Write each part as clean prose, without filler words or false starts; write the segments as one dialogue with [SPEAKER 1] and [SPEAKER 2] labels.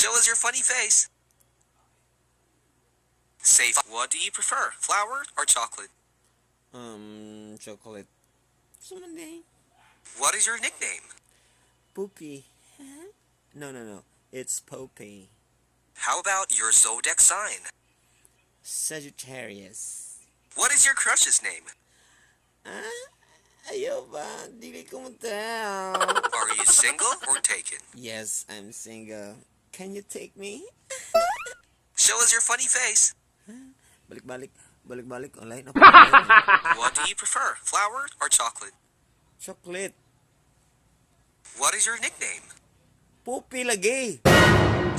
[SPEAKER 1] Show us your funny face. Say, what do you prefer, flour or chocolate?
[SPEAKER 2] Chocolate. Someday.
[SPEAKER 1] What is your nickname?
[SPEAKER 2] Poopy. No. It's Popey.
[SPEAKER 1] How about your zodiac sign?
[SPEAKER 2] Sagittarius.
[SPEAKER 1] What is your crush's name?
[SPEAKER 2] Ah? Ayaw ba? Dili ko mo tell.
[SPEAKER 1] Are you single or taken?
[SPEAKER 2] Yes, I'm single. Can you take me?
[SPEAKER 1] Show us your funny face.
[SPEAKER 2] Balik-balik. Balik-balik. Online ako.
[SPEAKER 1] What do you prefer, flour or chocolate?
[SPEAKER 2] Chocolate.
[SPEAKER 1] What is your nickname?
[SPEAKER 2] Poopy lagi.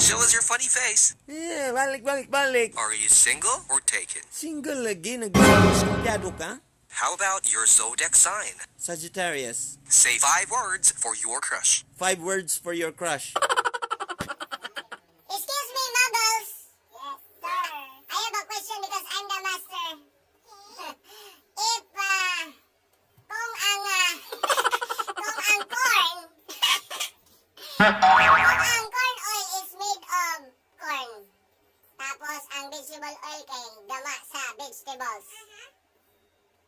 [SPEAKER 1] Show us your funny face.
[SPEAKER 2] Yeah, balik, balik, balik.
[SPEAKER 1] Are you single or taken?
[SPEAKER 2] Single lagi. Nag-diskumpyado ka?
[SPEAKER 1] How about your zodiac sign?
[SPEAKER 2] Sagittarius.
[SPEAKER 1] Say five words for your crush.
[SPEAKER 2] Five words for your crush.
[SPEAKER 3] Excuse me, Muggles. Yes, sir. I have a question because I'm the master. If, kung ang corn oil is made of corn, tapos ang vegetable oil kay gama sa vegetables.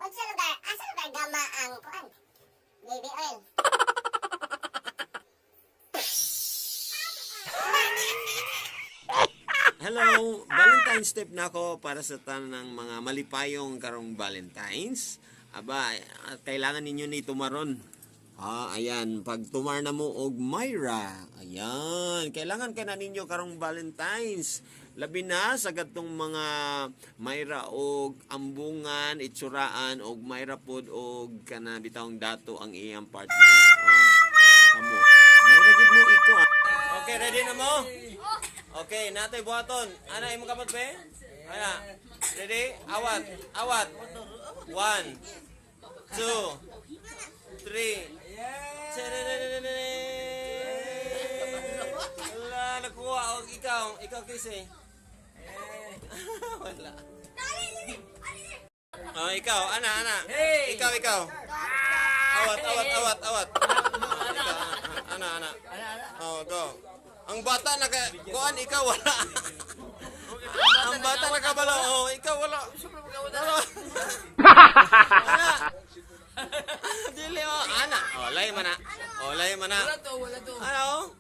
[SPEAKER 3] Unsa lugar, asa lugar gama ang kuan? Baby oil.
[SPEAKER 2] Hello, Valentine's tip na ako para sa tanang mga malipayong karong Valentine's. Aba, kailangan ninyo ni tumaron. Ah, ayan, pag tumar na mo og Myra. Ayan, kailangan kay na ninyo karong Valentine's. Labi na sa katong mga Myra og ambungan, itsuraan og Myra pod og kana bitawng dato ang iyang partner. Oh, kamo. Myra gid mo iko. Ah. Okay, ready na mo? Okay, natay buhaton. Ana imong kamot be? Ana. Ready? Awat. Awat. One, two, three. Wala, nakuha. O, ikaw. Ikaw, Casey. Wala. Oh, ikaw. Ana, ana. Ikaw, ikaw. Awat, awat, awat, awat. Ikaw, ana, ana. Oh, go. Ang bata naka kuan, ikaw wala. Ang bata nakabalo. Oh, ikaw wala. Wala. Ana. Dili oh, ana. Oh, lay man na. Oh, lay man na.
[SPEAKER 4] Wala to, wala to.
[SPEAKER 2] Ano?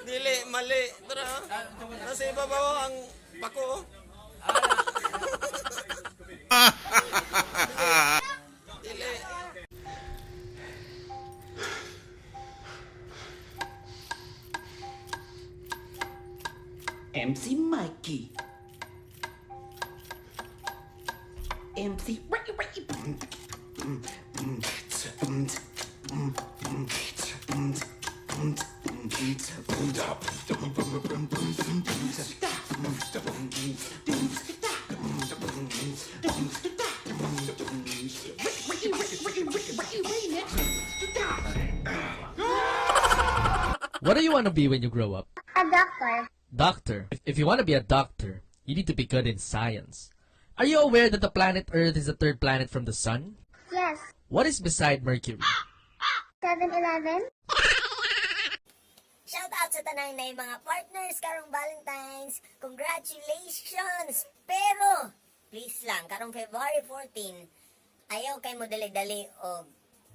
[SPEAKER 2] Dili, mali. Tara. Nasa ibabaw ang pako. Oh. Dili.
[SPEAKER 5] MC Mikey. MC Ray Ray.
[SPEAKER 6] What do you want to be when you grow up?
[SPEAKER 3] A doctor.
[SPEAKER 6] Doctor. If you want to be a doctor, you need to be good in science. Are you aware that the planet Earth is the third planet from the sun?
[SPEAKER 3] Yes.
[SPEAKER 6] What is beside Mercury?
[SPEAKER 3] 7-Eleven. Shout out sa tanang na mga partners karong Valentine's. Congratulations! Pero, please lang, karong February 14, ayaw kay mo dali-dali o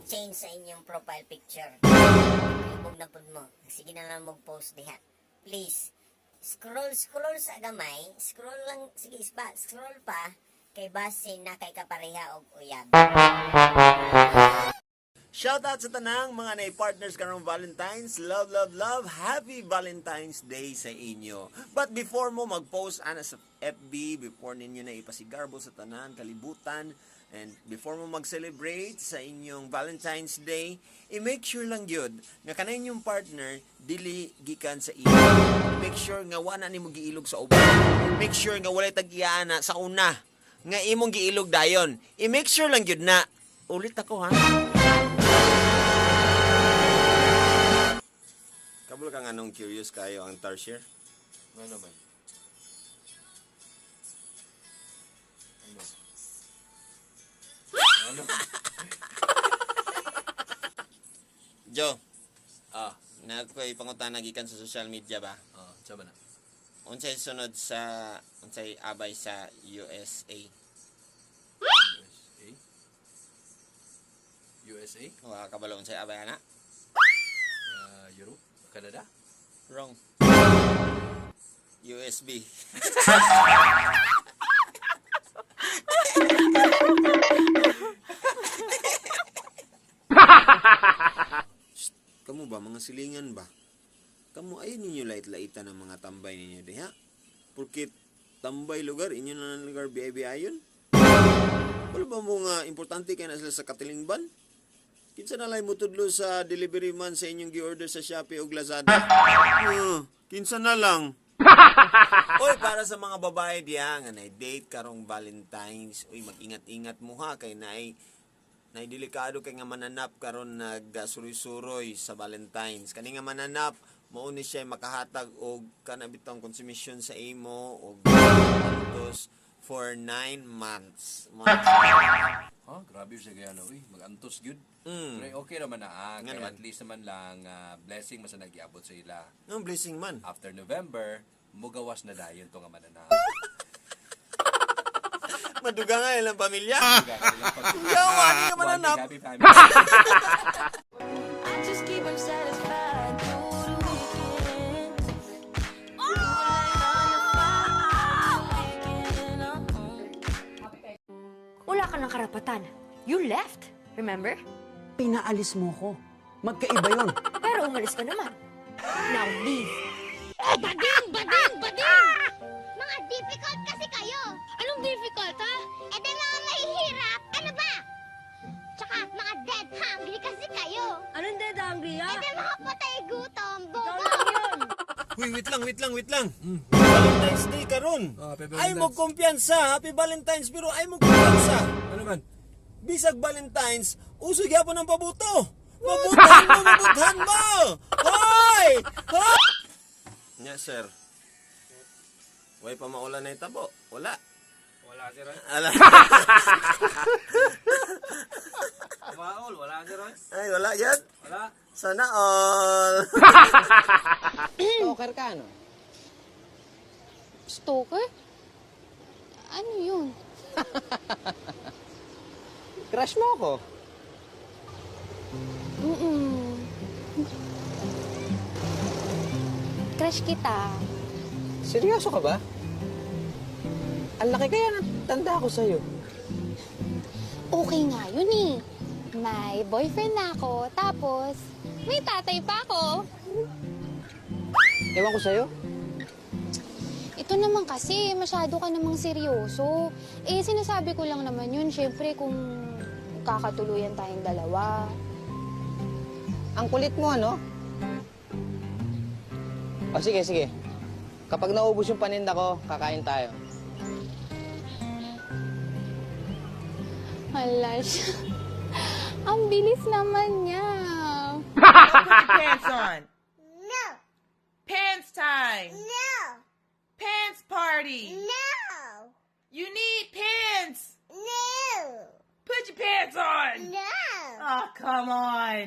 [SPEAKER 3] change sa inyong profile picture. Libog na pud mo. Sige na lang mag-post diha. Please, scroll, scroll sa gamay. Scroll lang, sige, ispa, scroll pa kay base na kay kapareha og uyab.
[SPEAKER 2] Shout out sa tanang mga nay partners karong Valentine's. Love, love, love. Happy Valentine's Day sa inyo. But before mo mag-post ana sa FB, before ninyo na ipasigarbo sa tanan, kalibutan, and before mo mag-celebrate sa inyong Valentine's Day, i-make sure lang yun nga kanay inyong partner dili gikan sa inyo. Make sure nga wala nimo giilog sa uban. Make sure nga walay tag-iya sa una nga imong giilog dayon. I-make sure lang yun na ulit ako ha. Kabul ka nga nung curious kayo ang tarsier?
[SPEAKER 7] Ano ba? Ano?
[SPEAKER 2] Joe,
[SPEAKER 4] Ah,
[SPEAKER 2] Na ko'y pangutana gikan sa social media ba?
[SPEAKER 4] ah, unsa ba na?
[SPEAKER 2] Unsay sunod sa unsay abay sa USA?
[SPEAKER 4] USA? USA?
[SPEAKER 2] Wa kabalo unsay abay ana?
[SPEAKER 4] Europe? Canada?
[SPEAKER 2] Wrong. USB. Shh, kamu ba mga silingan ba? Kamu ay ninyo lait-laitan ang mga tambay ninyo diha. Porkit tambay lugar inyo na lang lugar biay ayon. Wala ba mo nga importante kay na sila sa katilingban? Kinsa na lang mutudlo sa delivery man sa inyong gi-order sa Shopee o Lazada? Kinsa na lang. Oy, para sa mga babae diha nga nay date karong Valentine's, uy mag-ingat-ingat mo ha kay naay nay delikado kay nga mananap karon nagsuroy-suroy sa Valentine's. Kani nga mananap mao ni siya makahatag og kana bitong konsumisyon sa imo og antos for 9 months.
[SPEAKER 4] Ha, grabe siya kaya na, uy. Mag-antos gyud.
[SPEAKER 2] Mm.
[SPEAKER 4] Pero okay naman na,
[SPEAKER 2] Nga
[SPEAKER 4] kaya
[SPEAKER 2] naman.
[SPEAKER 4] at least naman lang blessing man sa nagiabot sa ila.
[SPEAKER 2] No blessing man.
[SPEAKER 4] After November, mugawas na dayon to nga mananap.
[SPEAKER 2] Maduga nga ilang pamilya.
[SPEAKER 4] Yawa,
[SPEAKER 2] Yawa, ni nga mananap.
[SPEAKER 4] Happy family.
[SPEAKER 7] I just keep 'em satisfied through the weekend.
[SPEAKER 8] Wala ka ng karapatan. You left, remember?
[SPEAKER 5] Pinaalis mo ko. Magkaiba yun.
[SPEAKER 8] Pero umalis ka naman. Now leave.
[SPEAKER 7] Bading! Bading! Bading! Mga difficult kasi kayo! Anong difficult, ha? E di mga mahihirap! Ano ba? Tsaka mga dead hungry kasi kayo!
[SPEAKER 8] Anong dead hungry, ha?
[SPEAKER 7] E di mga patay gutom, bobo!
[SPEAKER 2] Uy, wait lang, wait lang, wait lang. Valentine's Day karon.
[SPEAKER 4] Ah, happy
[SPEAKER 2] Ay mo
[SPEAKER 4] Valentine's.
[SPEAKER 2] kumpiyansa, Happy Valentine's pero ay mo kumpiyansa.
[SPEAKER 4] Ano man?
[SPEAKER 2] Bisag Valentine's, uso gyapon ang pabuto. Mabuthan mo, mabuthan mo. Hoy! Hoy! Nya sir. Way pa maulan na itabo. Wala.
[SPEAKER 9] Wala sir.
[SPEAKER 2] Ala.
[SPEAKER 9] Maol, wala sir.
[SPEAKER 2] Ay, wala yan.
[SPEAKER 9] Wala.
[SPEAKER 2] Sana all.
[SPEAKER 5] Stalker ka, no?
[SPEAKER 7] Stalker? Ano yun?
[SPEAKER 5] Crush mo ako.
[SPEAKER 7] Mm-mm. Crush kita.
[SPEAKER 5] Seryoso ka ba? Ang laki kaya ng tanda ko sa'yo.
[SPEAKER 7] Okay nga yun eh. May boyfriend na ako, tapos may tatay pa ako.
[SPEAKER 5] Ewan ko sa'yo.
[SPEAKER 7] Ito naman kasi, masyado ka namang seryoso. Eh, sinasabi ko lang naman yun, syempre kung kakatuluyan tayong dalawa.
[SPEAKER 5] Ang kulit mo, ano? O sige, sige. Kapag naubos yung paninda ko, kakain tayo.
[SPEAKER 7] Hala siya. Ang bilis naman niya.
[SPEAKER 10] Put your pants on.
[SPEAKER 7] No!
[SPEAKER 10] Pants time.
[SPEAKER 7] No!
[SPEAKER 10] Pants party.
[SPEAKER 7] No!
[SPEAKER 10] You need pants.
[SPEAKER 7] No!
[SPEAKER 10] Put your pants on.
[SPEAKER 7] No!
[SPEAKER 10] Oh, come on.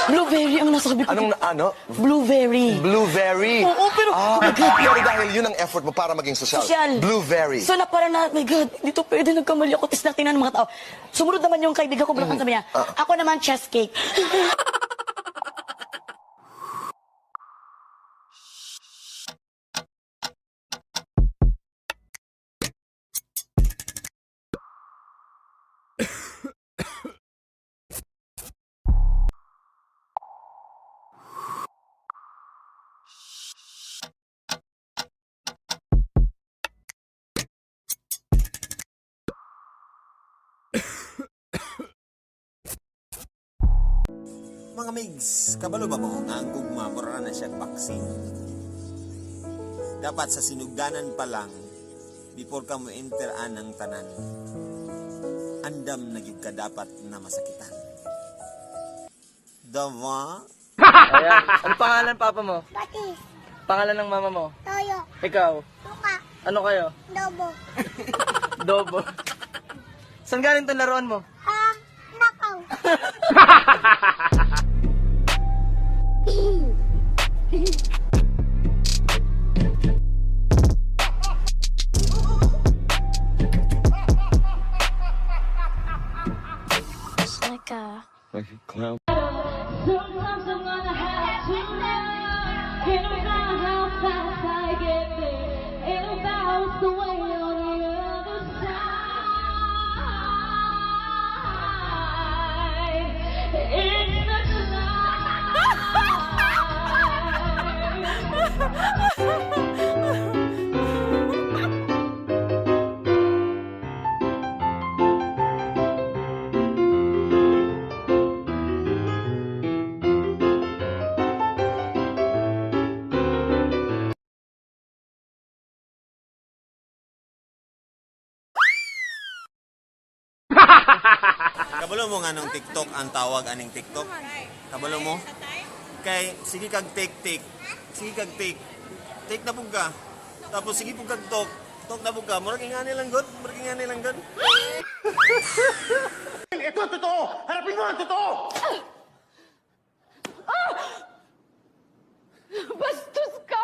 [SPEAKER 5] Blueberry ang nasabi ko.
[SPEAKER 11] Anong ano?
[SPEAKER 5] Blueberry.
[SPEAKER 11] Blueberry.
[SPEAKER 5] Oo, pero
[SPEAKER 11] Ah,
[SPEAKER 5] oh my God.
[SPEAKER 11] pero dahil yun ang effort mo para maging social.
[SPEAKER 5] Social.
[SPEAKER 11] Blueberry.
[SPEAKER 5] So na parang na, my God, dito pwede nagkamali ako. Tapos natingnan ng mga tao. Sumunod naman yung kaibigan ko, mm. Sabi niya, ako naman cheesecake.
[SPEAKER 2] Mga migs, kabalo ba mo nga ang gugma mura na siya vaccine? Dapat sa sinugdanan pa lang, before ka mo enter ang tanan, andam na gyud ka dapat na masakitan. Diba?
[SPEAKER 5] Ayan. Ano pangalan papa mo?
[SPEAKER 7] Batis,
[SPEAKER 5] Pangalan ng mama mo?
[SPEAKER 7] toyo,
[SPEAKER 5] Ikaw?
[SPEAKER 7] tuka,
[SPEAKER 5] Ano kayo?
[SPEAKER 7] dobo,
[SPEAKER 5] Dobo. Saan galing tong laruan mo?
[SPEAKER 7] ah, nakaw. Like a
[SPEAKER 12] Like a clown.
[SPEAKER 7] Sometimes I'm gonna have to run. Ain't about how fast I get there. Ain't about the way on the other side. It's the climb.
[SPEAKER 2] Kabalo mo nga nung TikTok ang tawag aning TikTok? Kabalo mo? Kay sige kag take take. Sige kag take. Take na pug ka. Tapos sige pug kag talk. Talk na pug ka. Murag ingani lang god, murag ingani lang god.
[SPEAKER 11] Ito ang totoo! Harapin mo ang totoo!
[SPEAKER 7] Bastos ka!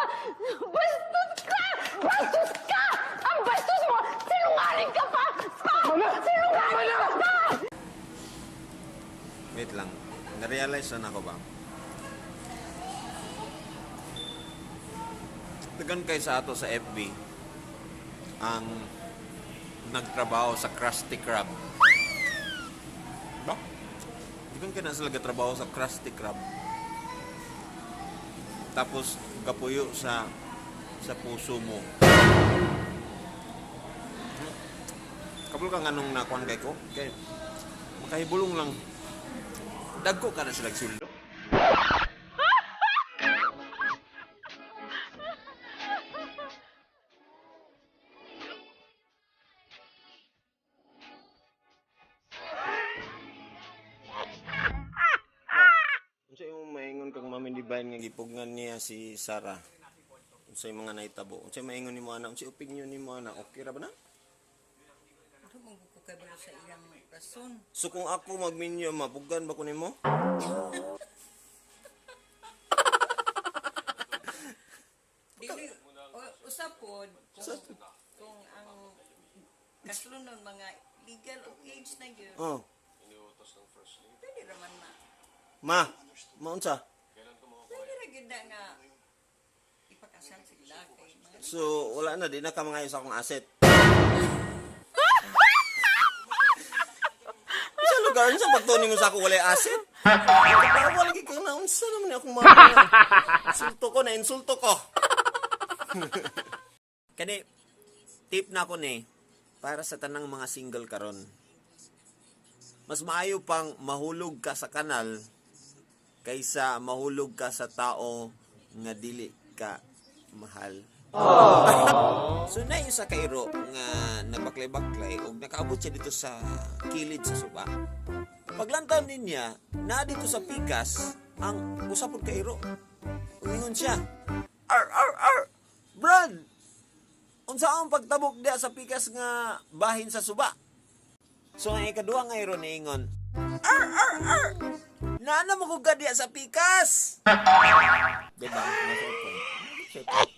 [SPEAKER 7] Bastos ka! Bastos ka! Ang bastos mo! Sinungaling ka pa! Pa! Sinungaling ka pa!
[SPEAKER 2] Wait lang. Na-realize na ako ba? Tagan kay sa ato sa FB ang nagtrabaho sa Krusty Krab. Ba? Dagan kay na sila gatrabaho sa Krusty Krab. Tapos gapuyo sa puso mo. Kabul ka nganong nakuan kay ko? Kay makahibulong lang. Dagko ka na sila sweldo. Unsa imong maingon kang Mami Divine nga gipugngan niya si Sarah? Unsay mga nahitabo? Unsay maingon nimo ana? Unsay opinion nimo ana? Okay ra ba na?
[SPEAKER 13] Sa iyang rason.
[SPEAKER 2] So kung ako magminyo, mapugan ba ko nimo?
[SPEAKER 13] Dili usap po kung ang kaslunon mga legal of age na yun.
[SPEAKER 2] Oh.
[SPEAKER 13] Pwede raman ma.
[SPEAKER 2] Ma, maunsa?
[SPEAKER 13] Pwede ra gyud na nga ipakasal sila kay mga
[SPEAKER 2] So wala na di na ka mangayo sa akong asset. Sa lugar unsa pagtuon nimo sa ako walay asset? Tawa lagi ka na unsa naman ni akong mama. Insulto ko na insulto ko. Kani tip na ako ni para sa tanang mga single karon. Mas maayo pang mahulog ka sa kanal kaysa mahulog ka sa tao nga dili ka mahal. So na isa ka iro nga nagbaklay-baklay og nakaabot siya dito sa kilid sa suba. Paglantaw niya, naa dito sa pikas ang usa pud ka iro. Umingon siya. Ar ar ar. Brad. Unsa ang pagtabok diha sa pikas nga bahin sa suba? So ang ikaduha nga iro niingon, ar ar ar. Naa mo ko diha sa pikas. Diba? Nasa point. Nasa point.